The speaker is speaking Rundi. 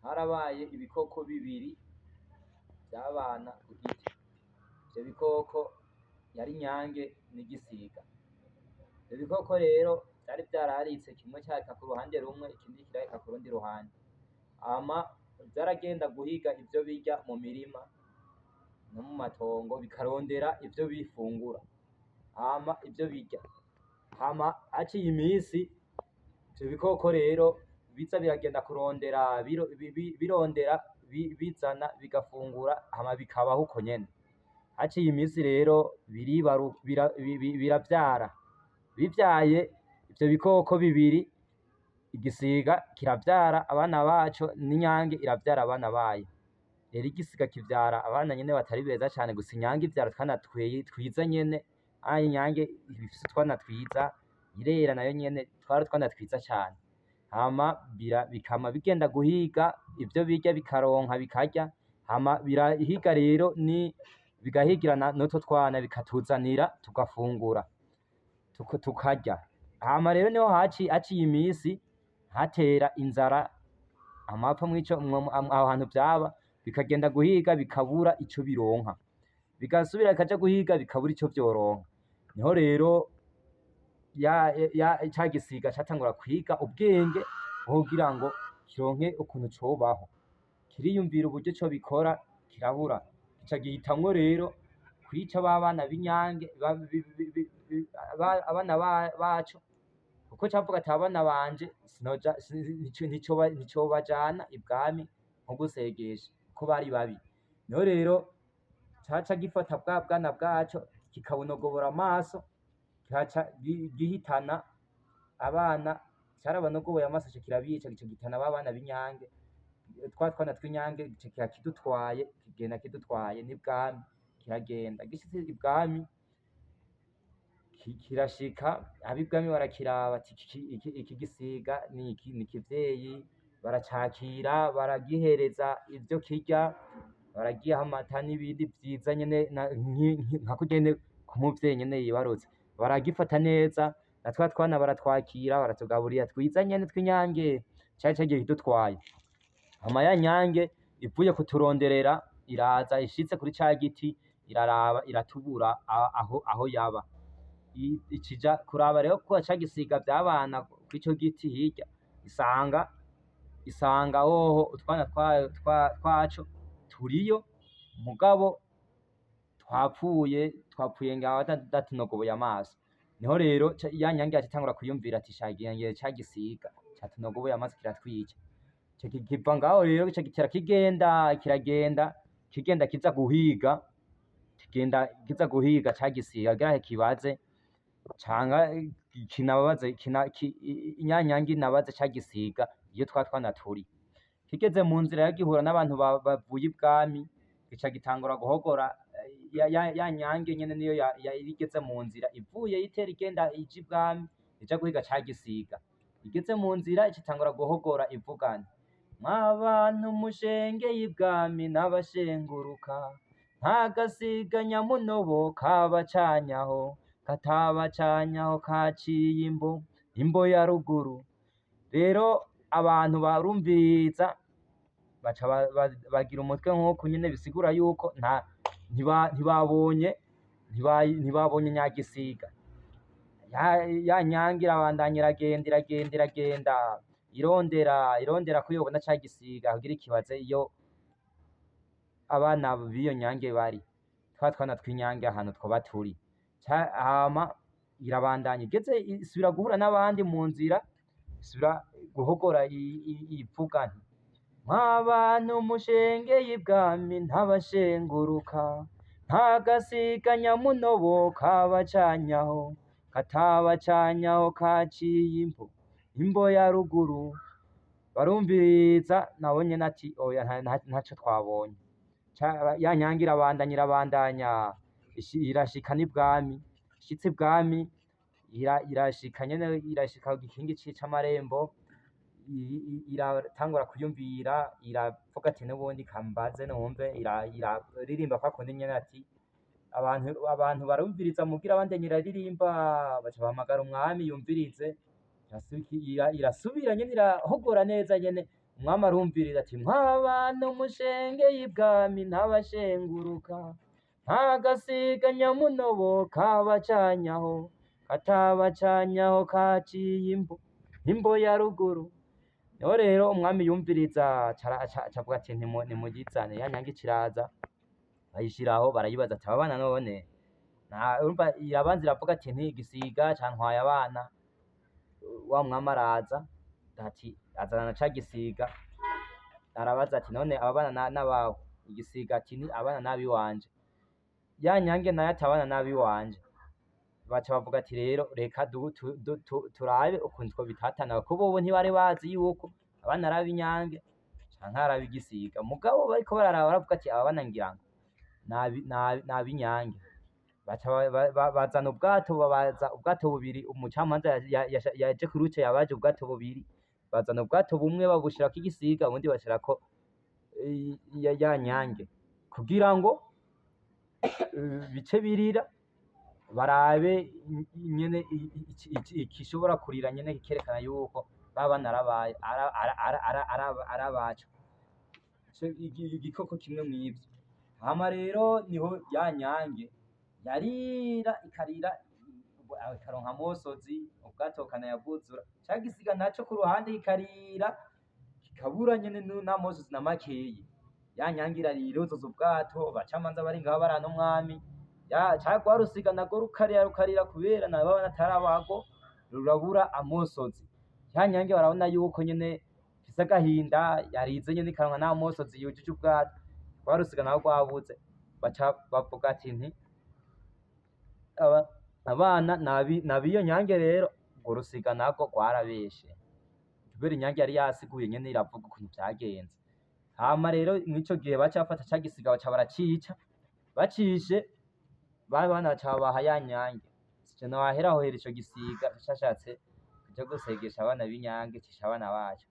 Harabaye ibikoko bibiri vyabana ku giti. Ivyo bikoko yari inyange n'igisiga. Ivyo bikoko rero vyari vyararitse, kimwe carika ku ruhande rumwe, ikindi kirarika ku rundi ruhande. Hama vyaragenda guhiga ivyo birya mu mirima no mu matongo, bikarondera ivyo bifungura, hama ivyo birya. Hama haciye imisi, ivyo bikoko rero biza biragenda kurondera, birondera, bizana bigafungura, hama bikabaho uko nyene. Haciye imisi rero biravyara. Bivyaye ivyo bikoko bibiri, igisiga kiravyara abana baco n'inyange iravyara abana bayo. Rero igisiga kivyara abana nyene batari beza cane, gusa inyange ivyara utwana twiza nyene, aho inyange ifise utwana twiza, irera nayo nyene, twari utwana twiza cane. Hama bikama bigenda guhiga ivyo birya, bikaronka bikarya, hama birahiga rero ni bigahigirana n'utwo twana, bikatuzanira tugafungura, tukarya. Hama rero niho haciye imisi hatera inzara, amapfa mwico aho hantu vyaba, bikagenda guhiga bikabura ico bironka, bigasubira bikaja guhiga bikabura ico vyoronka. Niho rero ya ca gisiga catangura kwiga ubwenge bwo kugira ngo kironke ukuntu cobaho. Kiriyumvira uburyo cobikora, kirabura. Gica gihitamwo rero kwica ba bana b'inyange, abana baco, kuko cavuga ati: "Abana banje sinoja nticobajana ibwami nko gusegesha, ko bari babi." Niho rero caca gifata bwa bwana bwaco, kikabunogobora amaso, kikaca gihitana abana. Carabanogoboye amaso, ico kirabica, gica gihitana ba bana b'inyange, twa twana tw'inyange, gica kiba kidutwaye, kigenda kidutwaye n'ibwami. Kiragenda, gishitse ibwami, kirashika, ab'ibwami barakiraba ati: "Iki gisiga ni iki, ni ikivyeyi." Baracakira, baragihereza ivyo kirya, baragiha amata n'ibindi vyiza nyene, nka kurya nyene k'umuvyeyi nyene yibarutse. Baragifata neza, na twa twana baratwakira, baratugaburira twiza nyene tw'inyange cari cagiye kidutwaye. Hama ya nyange ivuye kuturonderera, iraza, ishitse kuri ca giti, iraraba, iratubura aho yaba. Icija kuraba rero ko ca gisiga vyabana kw'ico giti hirya, isanga hoho utwana twaco turiyo, mugabo twapfuye ngaho datunogoboye amaso. Niho rero ya nyange yaca itangura kwiyumvira ati: "Shagiye ca gisiga catunogoboye amaso kiratwica." Ico kiva ngaho rero, gica gitera kigenda, kiragenda, kigenda kiza guhiga, kigenda kiza guhiga ca gisiga kugira kibaze canga kinababaze ya nyange inabaze ca gisiga iyo twa twana turi. Kigeze mu nzira gihura n'abantu bavuye ibwami, gica gitangura guhogora. Ya nyange nyene niyo yari igeze mu nzira ivuye itera igenda ija ibwami, ija guhiga ca gisiga. Igeze mu nzira, ica itangura guhogora ivugana: "Mwa bantu mushengeye ibwami n'abashenguruka, nta gasiga nyamunobo kabacanyaho, katabacanyaho, kaciye imbo ya ruguru." Rero abantu barumviriza, baca bagira umutwe nk'uku nyene, bisigura yuko nta ntibabonye nyagisiga. Ya nyange irabandanya, iragenda, iragenda, iragenda, irondera ko yobona ca gisiga kugira ikibaze iyo abana b'iyo nyange bari, twa twana tw'inyange ahantu twoba turi. Hama irabandanya, igeze isubira guhura n'abandi mu nzira, isubira guhogora ivuga nti: "Mwa bantu mushengeye ibwami ntabashenguruka, nta gasiga nyamunobo kabacanyaho, katabacanyaho, kaciye imbo ya ruguru." Barumviriza, nabo nyene ati: "Oya, ntaco twabonye." Ya nyange irabandanya, irabandanya, irashika n'ibwami. Ishitse ibwami, irashika nyene, irashika ku gikingi c'amarembo, iratangura kwiyumvira, iravuga ati: "N'ubundi kambaze numve." Iraririmba kwa kundi nyene ati abantu barumviriza, mugira abandanya iraririmba, baca bahamagara umwami yumvirize. Irasubira nyene, irahogora neza nyene. Umwami arumviriza ati mwabana umushenge y'ibwami ntabashenguruka, nta gasiga nyamunobo kabacanyaho, katabacanyaho kaciye imbo, imbo ya ruguru. Niho rero umwami yumviriza aca avuga ati nimuyizane. Ya nyange iciraza, bayishiraho, barayibaza ati aba bana none urumva irabanza iravuga ati nti igisiga cantwaye abana. Wa mwami araza ati azana na ca gisiga, arabaza ati none aba bana n'abawe? Igisiga ati ni abana n'abiwanje. Ya nyange nayo ati abana n'abiwanje. Baca bavuga ati rero reka turabe ukuntu twobitatana, kuko bobo ntibari bazi yuko abana ari ab'inyange canke ari ab'igisiga. Mugabo bariko bararaba baravuga ati aba bana ngira ngo n'ab'inyange. Baca bazana ubwato, babaza ubwato bubiri. Umucamanza yaje kuruca yabaje ubwato bubiri, bazana ubwato bumwe babushirako igisiga, ubundi bashirako ya nyange, kugira ngo bice birira barabe nyene igishobora kurira nyene kikerekana yuko ba bana arabaco igikoko kimwe mw'ivyo. Hama rero niho ya nyange yarira ikarira ikaronka amosozi, ubwato bukanayabwuzura. Ca gisiga naco ku ruhande kikarira kikabura nyene n'amosozi na makeyi. Ya nyange irarira iruzuza ubwato, abacamanza bari ngaho barana umwami. Ca rwa rusiga narwo rukarira rukarira kubera nabo atari abarwo, rurabura amosozi. Ya nyange barabona yuko nyene ifise agahinda, yarize nyene ikaronka n'amosozi yujuje ubwato, rwa rusiga narwo rwabuze. Baca bavuga ati nti abana n'abiyo nyange rero, urwo rusiga narwo rwarabeshe, kubera inyange yari yasiguye nyene iravuga ukuntu vyagenze. Hama rero mw'ico gihe baca bafata ca gisiga baca baracica, bacishe ba bana baca babaha ya nyange. Sije nohahera hohera ico gisiga cashatse kuja gusegesha abana b'inyange cisha abana baco.